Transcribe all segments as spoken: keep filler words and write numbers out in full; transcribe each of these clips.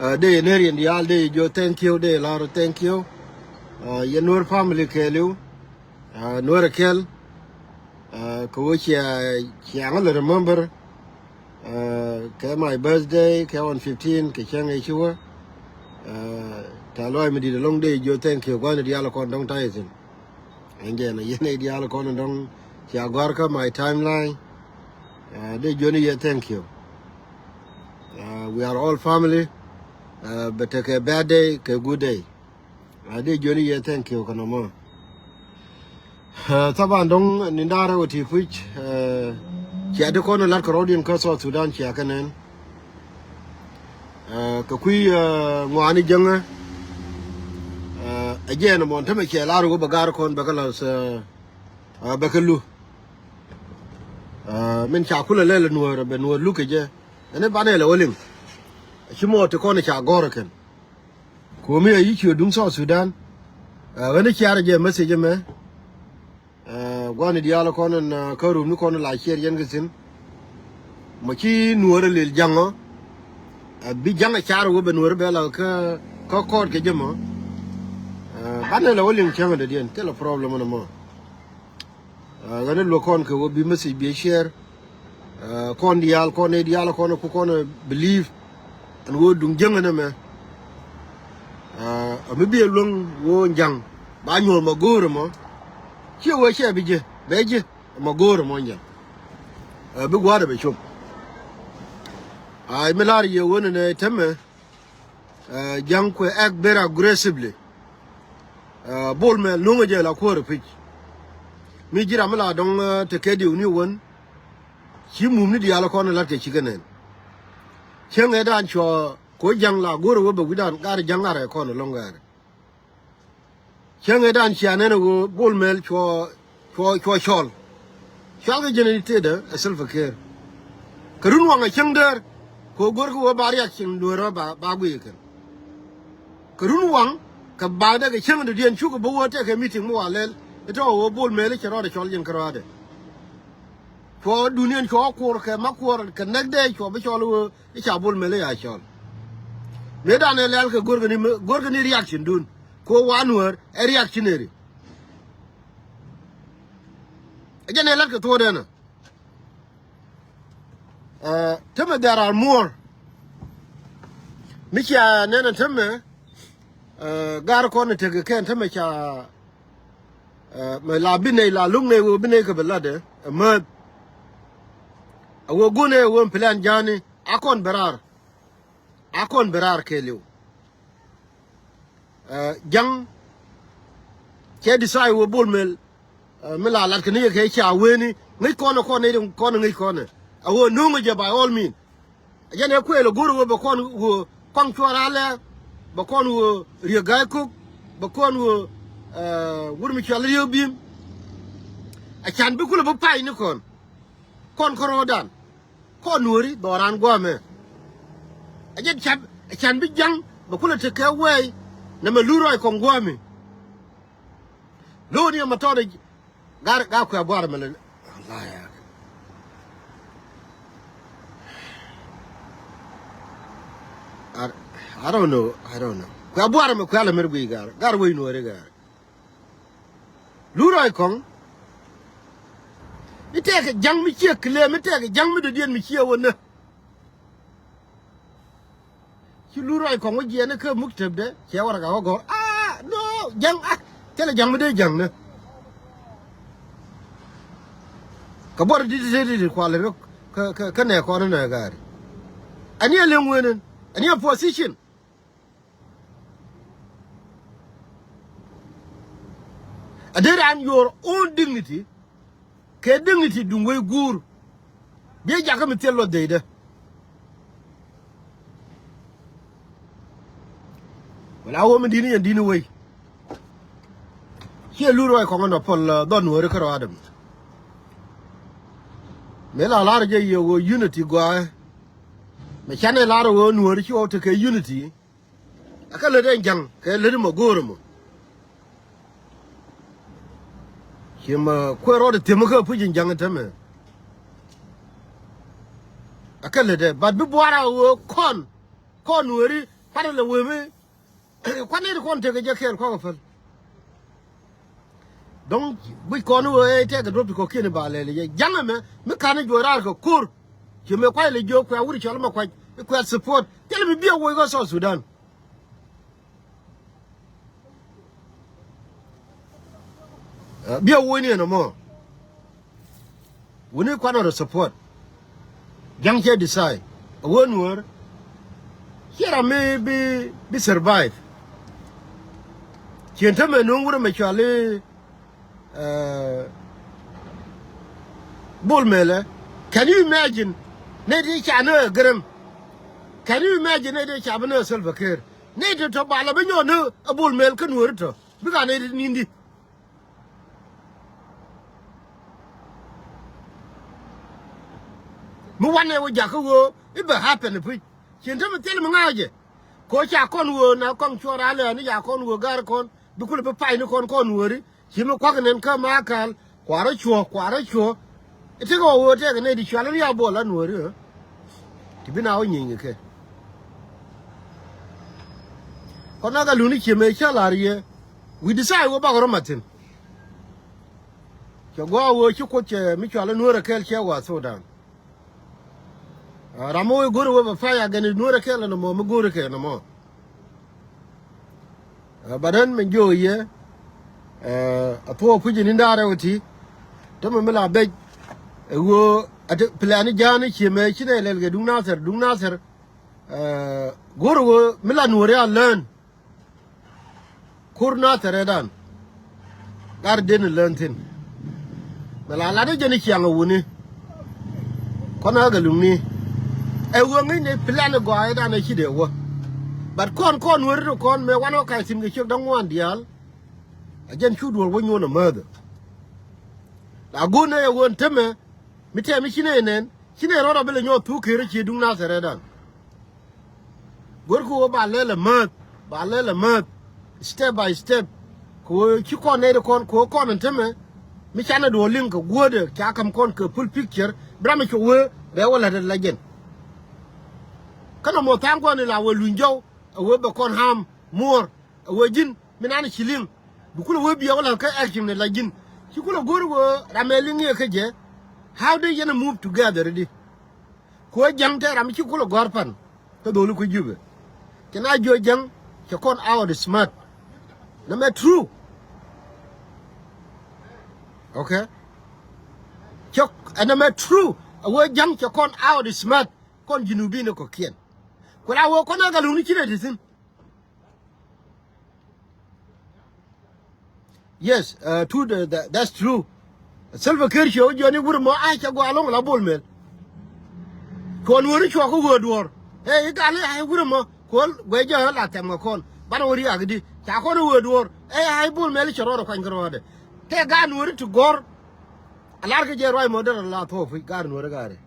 Dee yɛ ner yɛn diaal, dee yɛ jiök thank you, dee yɛ lar thank you. Yɛn Nuer family kɛɛliw, Nuer kɛl. Kɛ ɣöö cia ciaŋ lɛ remember kɛ my birthday kɛ on fifteen kɛ cäŋ ɛ ci wä. Tɛ̈th lɔaac mi di̱i̱t ɛlɔ̱ŋ, dee yɛ jiök thank you, gua̱n diaal kɔn dɔ̱ŋ ta̱yɛ thi̱n. Ɛn jɛn a yɛn ɛ diaal kɔn dɔ̱ŋ cia gɔ̱a̱r kä my timeline. Dee jiök ni yɛ thank you. We are all family. Bɛ tekɛ bad day kɛ good day. Dee jiök ni yɛ thank you kɛ nɔmɔ. Thaban dɔ̱ŋ ni da̱rɛ wä ti puc. Cia di kɔn lat kɛ rɔ̱diɛn kä South Sudan cia kɛ nɛn. Kɛ kui̱ ŋɔaani jäŋä. Ɛ jɛn ɛmɔ tämɛ cɛ lar wä bɛ gar kɔn bɛ kɛ lath, bɛ kɛ lu. Min ca kulɛ lɛl ɛ Nuäär, bɛ Nuäär luk kɛ jɛ. Ɛn i̱ banɛ lɛ wä liŋ. Ci mɔ ti kɔn ca gɔ̱r kɛn. Ko̱mi a yi̱ ciö duŋ South Sudan. Ɣän i̱ ciar jɛ message ɛmɛ. Gua̱n diaal kɔn in kä rum ni kɔn la share yɛn kɛ thi̱n. Mɔ ci Nuäär lil jaŋɔ. Bi jaŋ a car wä bɛ Nuäär bɛ la kä, kä kɔɔt kɛ jɛ mɔ. Banɛ lɛ wä liŋ cäŋ dɔ̱diɛn, thilɛ problem ɛn ɛmɔ. Ɣän i̱ luäk kɔn kɛ wä bi message bi share. Kɔn diaal, kɔn nɛy diaal kɔn ku kɔn believe ɛn ɣöö duŋ jäŋ ɛn ɛmɛ. Ɛ mi bi ɛ luäŋ ɣöö jaŋ ba nyuɔ̱th ma go̱o̱r ɛmɔ. Ciɛ wee cɛ bi ji̱ bɛ ji̱ ma go̱o̱r ɛmɔ jaŋ. Ɛ bi gua̱a̱r ɛ bɛ cop. Ay mi la̱r yɛ wen ɛn ɛ tämɛ. Ja̱ŋ kuɛ act very aggressively. Bol Mel nuŋä jɛ la kuäär pi̱c. Mi ji̱ ram mi la dɔ̱ŋ te kɛ diw ni wän. Ci mum ni diaal kɔn lat kɛ ci kɛ nɛn. Cäŋ ɛ dan cuɔ ko ja̱ŋ la go̱r wä bɛ wi̱dan gar ja̱ŋ ŋarɛ kɔn lɔ̱ŋ gɛɛr. Cäŋ ëëdan cia nɛn ɛ ɣöö Bol Mel cuɔ, cuɔ, cuɔ cɔl. Cɔal kɛ jɛn i̱ tëëdä ɛ Salva Kiir. Kɛ run waŋ ɛ cäŋ däär kɛ ɣöö go̱rkɛ ɣöö ba riak cieŋ dueerä ba, ba guiy kɛn. Kɛ run waŋ kɛ ba̱a̱dɛ kɛ cäŋ dɔ̱diɛn cukɛ bä wä tɛkɛ meeting mi wa lɛl i̱ tɔ̱ ɣöö Bol Mel i̱ cɛ rɔɔdɛ cɔl yɛn kärɔaadɛ. Cuɔ duniɛn cuɔ kuɔr kɛ ma kuɔr kɛ näk dee cuɔ bi cɔl ɣöö i̱ ca Bol Mel i̱ ya cɔl. Mëëdan ɛ lɛl kɛ go̱rkɛ ni, go̱rkɛ ni reaction dun. Ko wa Nuäär ɛ reaction eri. Ɛ jɛn ɛ lät kɛ thuɔ̱ɔ̱dɛn ɛ. Tämɛ there are more. Mi cia nɛn ɛ tämɛ, gar kɔn ɛ tekɛ kɛn tämɛ ca, mɛ la bi nɛy la luŋ nɛy wee bi nɛy kɛ bi latdɛ ɛ määth. A wee guun ɛ wee plan ja̱a̱ni a kɔn bɛ raar. A kɔn bɛ raar kɛɛliw. Ja̱ŋ cɛ decide wä Bol Mel. Mi la lat kɛ ni yɛ kɛ ca weni ŋäc kɔn kɔn ni kɔn ŋäc kɔn. A wä no̱o̱ŋ jɛ by all mean. A jɛn ɛ kuɛɛl a go̱r wä bɛ kɔn wä kɔŋ cuɔr alɛ, bɛ kɔn wä Riek Gai Kok, bɛ kɔn wä wur mi cual Riek Bim. A can bi kulɛ bi pay ni kɔn kɔn kärɔɔdan. Kɔn Nuääri dhɔran guamɛ. A jɛn can, a can bi ja̱ŋ bɛ kulɛ tekɛ wɛɛy. Nɛ mɛ lur rɔy kɔŋ guamɛ. Lo̱o̱ni ɛmɛ tɔɔdɛ gar ga kuɛ buar mɛ lɛ. Wallahi ya. I, I don't know, I don't know. Kuɛ buar mɛ kuɛ lɛ mɛr gui gar, gar wei Nuääri gar. Lur rɔy kɔŋ. I̱ tɛkɛ ja̱ŋ mi ciɛ claim, i̱ tɛkɛ ja̱ŋ mi dɔ̱diɛn mi ciɛ wä nä. Ci lur rɔy kɔŋ wä jiɛn ikä muk tepdɛ cɛ warɛga wä gɔ̱r. Ah, no, ja̱ŋ, ah, thilɛ ja̱ŋ mi dee ja̱ŋ nä. Kɛ buɔr dit dit dit kualɛ ruk kä, kä, kä nɛ kɔn nɛ gaari. Ani a leŋ wen in, ani a position. A dee raan your own dignity. Kɛ dignity duŋ wei guur. Biɛ jakä mi thil luɔth deydä. Wala wä mi di̱t ni yɛn di̱t ni wei. Ciɛ lur rɔy kɔŋä nɔ pɔl, uh, dhɔn Nuääri kärɔa däm. Mëë la lar jɛ yɛ wä unity gua̱a̱. Mɛ canɛ lar wä Nuääri ci wä tekɛ unity. Ɛ kä lät ɛn ja̱ŋ kɛ lät mɔ go̱o̱r mɔ. Ci mɛ kuɛ rɔɔdɛ thi̱em kä puc in ja̱ŋ in tämɛ. Ɛ kä lät ɛ, but bi buaar a ɣöö kɔn, kɔn Nuääri Kuanɛ lɛ wee mi kuanɛ ti kɔn tekɛ jɛ kɛɛl kuakɛ päl. Dɔ̱ŋ guic kɔn i̱ wee ɛ tɛkɛ duɔ̱p ti kɔ̱kiɛn i̱ ba lɛl i̱ jɛ ja̱ŋ ɛmɛ mi ka̱n i̱ juɔc raar kɛ ko̱r. Ci mëë kuac lɛ jiök kuɛ wut i̱ cɔl i̱ ma kuac i̱ kuɛ support thilɛ mi biɛ woc kä South Sudan. Biɛ woc ni ɛn ɛmɔ. Wuni kuanɔ rɔ support. Ja̱ŋ cɛ decide a wee nuäär. Ciɛ ram mi bi bi survive. Cien tämɛ nuŋ wurɛ mɛ cuali. Bol Mel ɛ. Can you imagine? Nɛ di ca ni ɛ Gɛrɛŋ. Can you imagine nɛ di ca bi ni ɛ Salva Kiir? Nɛ di tɔ ba la bi nyɔ ni ɛ Bol Mel kä nuäär tɔ bi ka nɛ di nindi. Mi wanɛ wä jakä ɣöö i̱ bɛ happen i̱ puc. Cin te mi thil mi ŋa̱cɛ. Ko ca kɔn ɣöö na kɔn cuɔr alɛ ni ca kɔn ɣöö gar kɔn bi kulɛ bi pay ni kɔn kɔn ɣööri. Ci mi kuak nɛn kä ma kal kuarä cuɔ kuarä cuɔ. I̱ tekɛ wä ɣöö tekɛ nɛy di cual ri a buɔl an ɣööri ɣä. Ti bi na wä nyieeny kɛ kɛ. Kɔn na ka luni ci mëë cä lar yɛ. Wi̱i̱ di thaay wä bakɔ rɔ mat thi̱n. Cɛ gua̱a̱ wee ci Kuoth cɛ mi cual i̱ nuäärä kɛl cɛ wa̱a̱ thok da̱a̱n. Ram mi wee go̱rɛ wee bɛ pay a gɛn i̱ nuäärä kɛl ɛn ɛmɔ mi go̱rɛ kɛ ɛn ɛmɔ. Bat ɛn mɛ jiök yɛ a thuɔɔk kui̱c in indaarɛ wä ti. Tämɛ mi la bɛc ɛ ɣöö a te plan i̱ ja̱a̱n i̱ ciëmɛ ci nɛ lɛl kɛ duŋ Nathɛr duŋ Nathɛr. Go̱rɛ wee mi la nuäärä a lään. Kur na thɛrɛ dan. Gar den lön thin. Mɛ la lat jɛ ni ciaŋ a wuni. Kɔn a gɛ luŋni. Ɛ wä ŋi̱ny ni plan gɔaa dan a ci dee wä. But kɔn kɔn weri ni kɔn mɛ wan wä ka̱c thi̱n kɛ ciek da̱ŋ ŋuan diaal. A jɛn cu duɔl wä nyuɔn a mäthä. La gun ɛ wä tämɛ mi tɛm mi ci nɛ nɛn ci nɛ rɔɔd a bi lɛ nyɔɔth thuk kër ci duŋ na thɛrɛ dan. Go̱rkɛ ɣöö ba lɛl ɛmääth ba lɛl ɛmääth. Step by step. Kɛ ɣöö ci kɔn nɛy ti kɔn kɛ ɣöö kɔn ɛn tämɛ. Mi canɛ duɔ̱ɔ̱r liŋ kɛ guätdɛ ca ka̱m kɔn kɛ full picture bi ram mi cɛ wee bɛ wä la̱t ɛ la jɛn. Kä nɔmɔ tha̱a̱ŋ kɔn in la wee luny jɔw ɛ wee bɛ kɔn harm more. Ɛ wee ji̱n mi nan ci liŋ bi kulɛ wee biɛ wä la̱t kä action in la ji̱n. Ci kulɛ go̱r wee ram ɛ liŋ yɛ kä jɛ. How they yɛn a move together di. Kuɛ ja̱ŋ tɛ ram ci kulɛ gɔ̱r pan. Kä dholi kuɛ jupɛ. Kɛ na jiɔ ja̱ŋ cɛ kɔn out smart. Nɛ mɛ true. Okay. Cɛ ɛnɛ mɛ true. A wee ja̱ŋ cɛ kɔn out smart. Kɔn ji̱ nu bi ni kɔ kiɛn. Kuɛ la wee kɔn ɛ gal wuni ci nɛ ti thi̱n. Yes, uh, true, the, the, that's true. Salva Kiir ciɛ wä jiɔni wur mɔ a cɛ gɔaa loŋ la Bol Mel. Kuɔn weri cuɔ kä wee duɔr. Ɛ i̱ gal i̱ a i̱ wur mɔ kuɔl guɛ jɛ la thɛm kɛ kɔn ban wä riak di ca kɔn wee duɔr. Ɛ a i̱ Bol Mel cɛ rɔɔdɛ kuany kɛ rɔɔdɛ. Tɛ gaat nuɔri ti gɔr. A lar kɛ jɛ ruac mɔ derɛ la thuɔɔk puc gaat nuɔri gaari.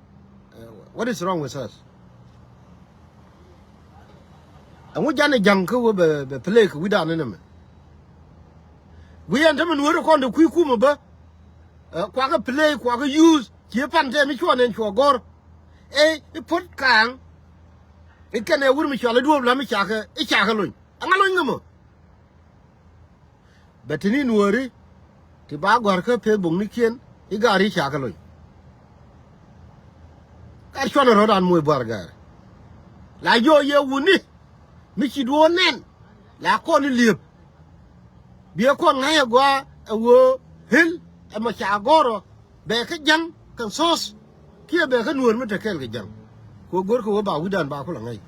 What is wrong with us? Ɛŋu janɛ ja̱ŋ kä wee bɛ play kɛ wi̱dan inɛ mɛ. Guiyɛn te mi nuɔ̱ɔ̱ri kɔn te kui̱ kumä bä. Kuakä play kuakä use ciɛ pan tɛm i̱ cuɔn ɛn cuɔ gɔ̱r. Ɛ i̱ puɔ̱t kaaŋ. I̱ kɛn ɛ wur mi cual i̱ duɔ̱ɔ̱p lam i̱ cakä i̱ cakä lony. Ɛŋa lony ŋämä. Bɛ te ni nuɔɔri ti ba gɔ̱a̱r kä peth boknikiɛn i̱ gaari ca kɛ loc. Kar cuɔn rɔ̱dan moc buar gaari. La jiɔ yɛ wuni mi ci duɔ̱ɔ̱r nɛn la kɔn i̱ li̱ep. Biɛ kɔn ŋa̱c ɛ gɔaa ɛ ɣöö ɣil ɛmɔ ca gɔ̱rɔ. Bɛ kä ja̱ŋ kɛn thɔ̱ɔ̱th kiɛ bɛ kä nuɔ̱ɔ̱r mi te kɛɛl kɛ ja̱ŋ. Kɛ ɣöö go̱rkɛ ɣöö ba wi̱dan ba kulɛ ŋäc.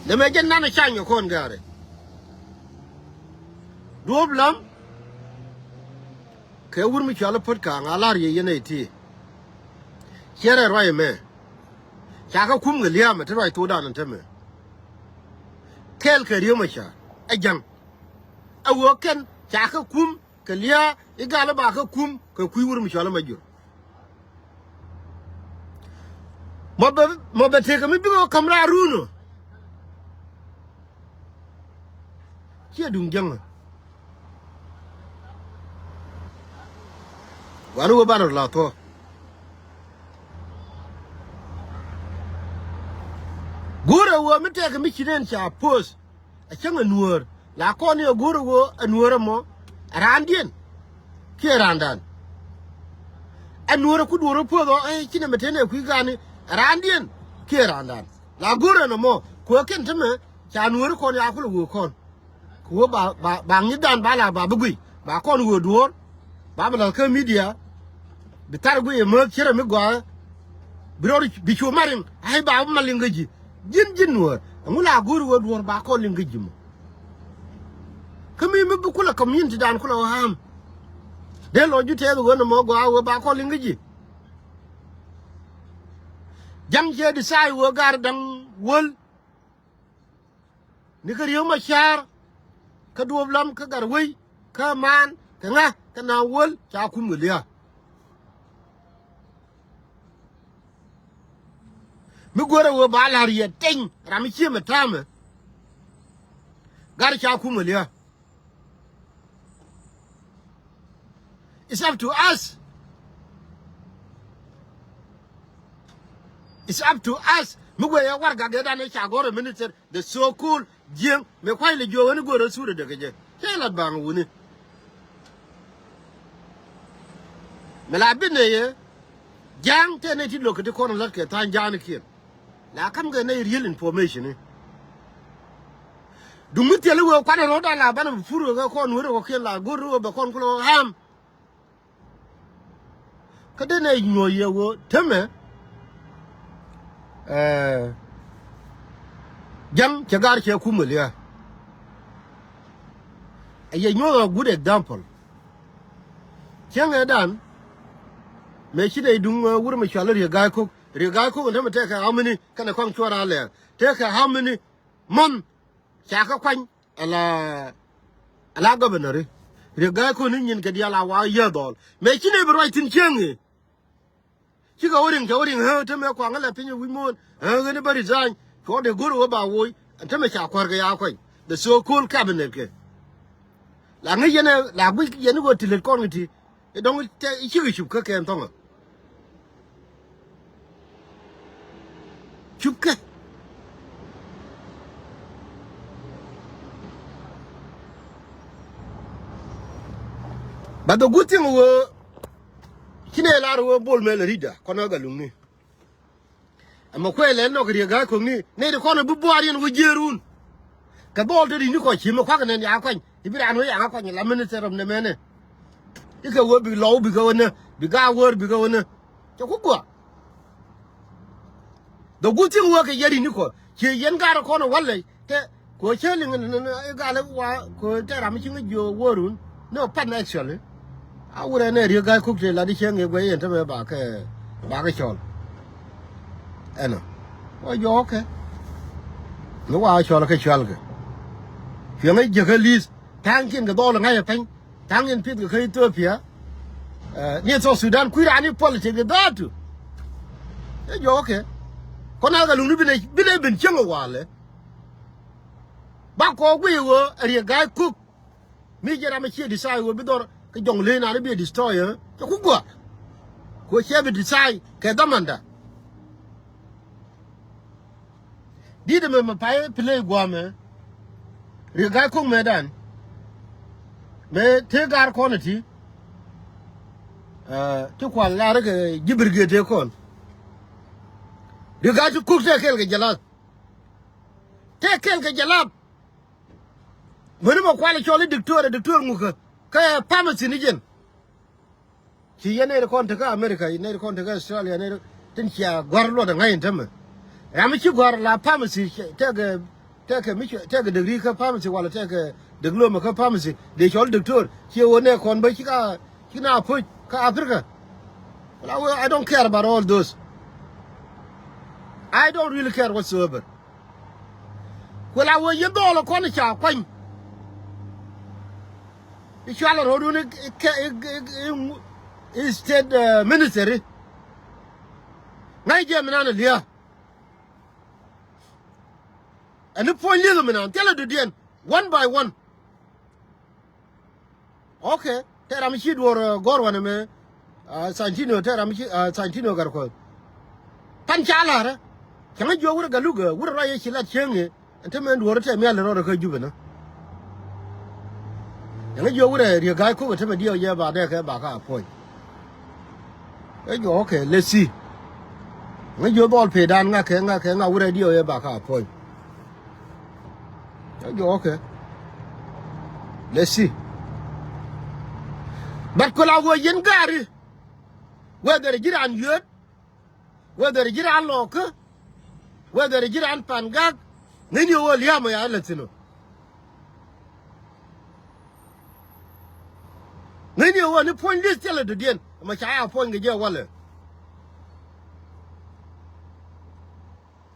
Nɛmɛ jɛn nanɛ cany kɛ kɔn gɛ̈ɛ̈rɛ. Duɔ̱ɔ̱p lam kɛ wur mi cɔal i̱ Puɔ̱t Ka̱a̱ŋ a la̱r yɛ yɛn ɛ ti. Ciɛrɛ ruac ɛmɛ. Ca kɛ kum kɛ lia̱a̱mɛ ti ruac thokdan ɛn täämɛ. Kɛɛl kɛ Riek Machar ɛ ja̱ŋ. Ɛ ɣöö kɛn ca kɛ kum kɛ lia̱a̱ i̱ gal i̱ ba kɛ kum kɛ kui̱ wur mi cɔal i̱ Majur. Mɔ bɛ mɔ bɛ tekɛ mi bikɛ wä ka̱m raar run ɔ. Ciɛ duŋ jäŋä. Wani wä banɛ rɔ la thuɔ̱k. Go̱o̱rɛ ɣöö mi tɛkɛ mi ci nɛn ca poth. A cäŋ ɛ nuäär la kɔn i̱ ɛ go̱o̱rɛ ɣöö ɛ nuäär ɛmɔ ɛ raandiɛn kiɛ raandan. Ɛ nuäär ɛ ku duɔ̱ɔ̱r ɛ poth ɔ ɛ ci nɛ mɛ tɛn ɛ kui̱ gaani ɛ raandiɛn kiɛ raandan. La go̱o̱rɛ nɔmɔ kuɛ kɛn tämɛ ca nuäär kɔn ya kulɛ ɣöö kɔn. Kɛ ɣöö ba, ba, ba ŋi̱thdan ba la ba bi guiy ba kɔn ɣöö duɔ̱ɔ̱r. Ba bi la̱th kä midia bi thar guiy ɛ määth cierɛ mi gɔaa. Bi rɔɔd bi cu mariŋ ai ba bi ma liŋ kä ji̱. Ji̱n ji̱n nuäär ɛŋu la go̱o̱ri ɣöö duɔ̱ɔ̱r ba kɔn liŋ kä ji̱ mɔ. Kä mi mi bi kulɛ community dan kulɛ ɣöö ham. Dee lɔ ju tɛth ɣöö nɔmɔ gɔaa ɣöö ba kɔn liŋ kä ji̱. Ja̱ŋ ciɛ decide ɣöö gar da̱ŋ wäl. Ni kä Riek Machar kä Duɔ̱ɔ̱p Lam kä Gatwec kä Maan kä ŋa kä Naaŋ Wäl ca kum kɛ lia̱a̱. Mi go̱rɛ wee ba la̱r yɛ teny ram mi ciemɛ ta̱a̱mɛ. Gar ca kum kɛ lia̱a̱. It's up to us. It's up to us. Mi guɛ yɛ warɛgak ëë dan ëë ca gɔ̱r ɛ minister the so called Jiɛŋ mëë kua̱c lɛ jiök ɣän i̱ go̱r ɛ thurɛ dee kɛ jɛ. Cä lat baŋ wuni. Mɛ la bi nɛy ɛ ja̱a̱ŋ tëë nɛy ti lo̱k kɛ ti kɔn lat kɛ tha̱a̱ŋ ja̱a̱ŋnikiɛn. La ka̱mkɛ nɛy real information i̱ duŋ mi thil i̱ wee kuanɛ rɔ̱t a la banɛ bi pur kɛ kɔn weri kɔkiɛn la go̱r i̱ wee bɛ kɔn kulɛ ɣam. Kä denɛ nyuɔ̱c yɛ ɣöö temɛ. Ɛɛ, ja̱ŋ cɛ gar cɛ kumɛ lia̱a̱. Ɛ yɛ nyuɔ̱th a good example. Cäŋɛ dan mëë ci nɛy duŋ, ɛ, wur mi cual i̱ Riek Gai Kok. Riek Gai Kok ɛn tämɛ tɛkɛ how many kɛnɛ kɔŋ cuɔr a lɛɛr tɛkɛ how many month ca kɛ kuany. Ala, ala governor i̱ Riek Gai Kok ni nyin kɛ diaal a wa yiëë dhɔl mëë ci nɛy bi ruac thi̱n cäŋɛ. Cikɛ wä riŋ cɛ wä riŋ ɣä tämɛ kuaŋä lɛ piny wi̱c muɔ̱ɔ̱n ɣä ɣän i̱ bä resign. Cuɔ̱ɔ̱ŋ dee go̱r ɣä ba woc ɛn tämɛ ca kuäär kɛ ya kuany the so called cabinet kɛ. La ŋäc yɛn ɛ la guic yɛn i̱ ɣöö ti lät kɔn kɛ ti i̱ dɔ̱ŋ i̱ cikɛ cup kä kɛn thɔ̱ŋä. Cupkɛ. But the good thing wee ci nɛ lar wee Bol Mel Rida kɔn ɣä Gatluŋni. Ɛmɛ kuɛ lɛ nɔk Riek Gai Kok ni nɛ ti kɔn bi buaar yɛn wee jiëërun. Kɛ dhɔl te ri ni kɔ ci mɛ kuak nɛn ya kuany i̱ bi raan wee yaŋ a kuany la minister of nɛ mɛnɛ. I̱ kɛ wee bi lɔw bi kɛ wee nɛ bi gaak wäär bi kɛ wee nɛ. Cɛ ku gua̱a̱. The good thing wee kɛ yɛri ni kɔ ci yɛn gaat kɔn walɛ tɛ kɔ cä liŋ gal wa kɔ tɛ ram ci ŋä jiö wärun. No pan actually. A wurɛ nɛ Riek Gai Kok te lat i̱ cɛ ŋɛ guɛ yɛn te mɛ ba kɛ ba kɛ cɔl. Ɛnɔ wa jɔ kɛ ni wa cɔl kɛ cɔl kɛ. Cuɛ ŋä jiäkä li̱th tha̱a̱ŋ kiɛn kɛ dhɔl ŋa̱c ɛ pɛny. Tha̱a̱ŋ in pi̱th kɛ kä Ethiopia. Ni South Sudan kui̱ raan i̱ politik i̱ dhaatu. Ɛ jɔɔkɛ kɔn a Gatluŋni binɛ binɛ bin cieŋ ɛ walɛ. Bak kɔɔk guiy ɣöö ɛ Riek Gai Kok. Mi jɛ ram ɛ ciɛ decide ɣöö bi dhɔr kɛ jɔŋ lee naan i̱ bi ɛ destroy ɛ cɛ ku gua̱a̱r. Ku ɛ ciɛ bi decide kɛ dhamanda. Di̱t ɛmɛ mɛ pay play gua̱a̱mɛ. Riek Gai Kok mɛ dan mɛ te gar kɔn iti. Ti kual lar kɛ ji̱ brigade te kɔn. Riek Gai ti Kok te kɛl kɛ jalap. Te kɛl kɛ jalap. Mäni mɛ kual cɔl i̱ diktor ɛ diktor ŋukä kɛ pharmacy ni jɛn. Ci yɛn nɛy ti kɔn tekä America, nɛy ti kɔn tekä Australia, nɛy ti tin cia gua̱r luɔt ɛ ŋa̱c in tämɛ. Ram mi ci gua̱r la pharmacy tɛkɛ tɛkɛ mi tɛkɛ degree kä pharmacy wala tɛkɛ diploma kä pharmacy dee cɔl doctor. Ci ɣöö nɛ kɔn bä ci ka ci na approach kä Africa. Wala wee, I don't care about all those. I don't really care whatsoever. Kuɛ la wee yɛn dhɔɔl kɔn ca kuany. I̱ cual rɔɔdun i̱ state minister i̱ ŋa̱c jɛ mi nan i̱ lia̱a̱. Ɛn i̱ puɔ̱ny li̱eth mi nan thilɛ dɔ̱diɛn one by one. Okay, tɛ ram ci duɔr gɔr wanɛ mɛ. Santino tɛ ram ci Santino Gatkuoth. Pan ca la̱rä Cäŋ jiök wurɛ Galuk ɛ wurɛ ruac ɛ ci lat cieŋ ɛ. Ɛn tämɛ ɛn duɔ̱ɔ̱r tɛm yal rɔɔdɛ kä Jubɛ nä. Cäŋ jiök wurɛ Riek Gai Kok ɛ tämɛ diɛw jɛ ba dee kɛ ba ka appoint. Ɛ jɔ, okay, let's see. Ŋä jiök dhɔl pee dan ŋa kɛ ŋa kɛ ŋa wurɛ diɛw jɛ ba ka appoint. Ɛ jɔ, okay. Let's see. But kula wä yɛn gari. Whether ji̱ raan yuet, whether ji̱ raan lɔɔkä, whether ji̱ raan Pangak, ŋäcni ɣöö lia̱a̱mɔ ya lät thi̱n ɔ. Ŋäcni ɣöö ni puɔ̱ny li̱th thilɛ dɔ̱diɛn, ɛmɔ ca ya puɔ̱ny kɛ jɛ walɛ.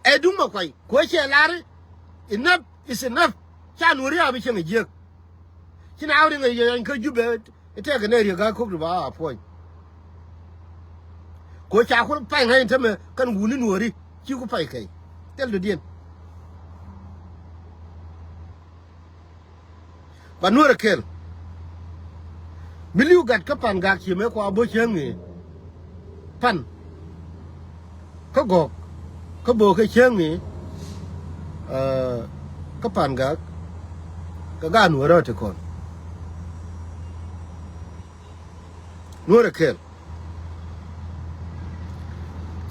Ɛ duŋ Makuac, kuɛ cɛ lar, enough is enough. Ca Nuɔ̱ri a bi cieŋ a jiäk. Ci na riŋ a yɛny kä Jubɛ, i̱ tɛkɛ nɛ Riek Gai Kok ti ba a puɔ̱ny. Kuɛ ca ku pay ŋa̱c in tämɛ kɛn wuni Nuɔ̱ri, ci ku pay kɛy. Thil dɔ̱diɛn. Ba Nuɔ̱r ɛ kɛl. Mi li̱w gat kä Pangak cië mëë kua bo̱ cäŋ i̱ pan. Kä Gɔ̱k kä bo̱ kɛ cäŋ i̱, ɛ, kä Pangak kɛ gaat Nuɔ̱r ɛ ti kɔn. Nuɔ̱r ɛ kɛl.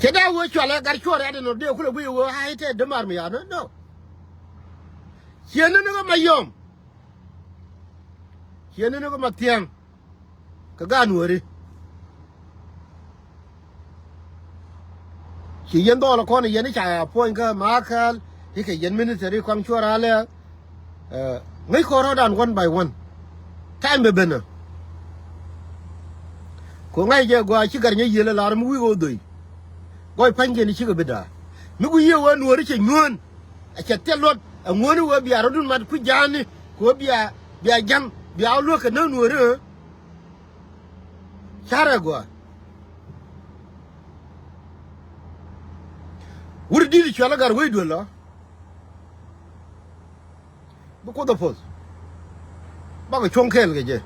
Cɛ dee wee cualɛ gat cuɔr ɛ dee nɔ dee kulɛ guiy wee a itɛ dämaar mi ya̱a̱n nɔ. Ciɛ ni ni kä Mayɔm. Ciɛ ni ni kä Mathiaŋ. Kɛ gaat Nuɔ̱ri. Ci yɛn dhɔl kɔn yɛn i̱ ca appoint kä Makɛl, i̱ kɛ yɛn minister i̱ kɔn cuɔr alɛ. Ɛ, ŋäc kɔn rɔ̱dan one by one. Time bɛ ben ɛ. Kɛ ŋa̱c jɛ gɔaa ci gat nyɛ yiël ɛ lar mi wi̱i̱ ɣöö dhoc. Gɔc pa̱nykiɛn i̱ cikɛ bi da̱a̱. Mi ku yiëë wee Nuɔ̱ri cɛ nyuään. A cɛ thil luɔt, a ŋuäni wee bia rɔ̱dun mat kui̱ ja̱a̱ni, kɛ wee bia, bia ja̱ŋ, bia wä luäk kɛ näk Nuɔ̱ri ɣä. Carɛ gɔaa. Wur di̱t cual a gar wec duel lɔ. Bi Kuoth a poth. Bakɛ cuɔ̱ŋ kɛɛl kɛ jɛ.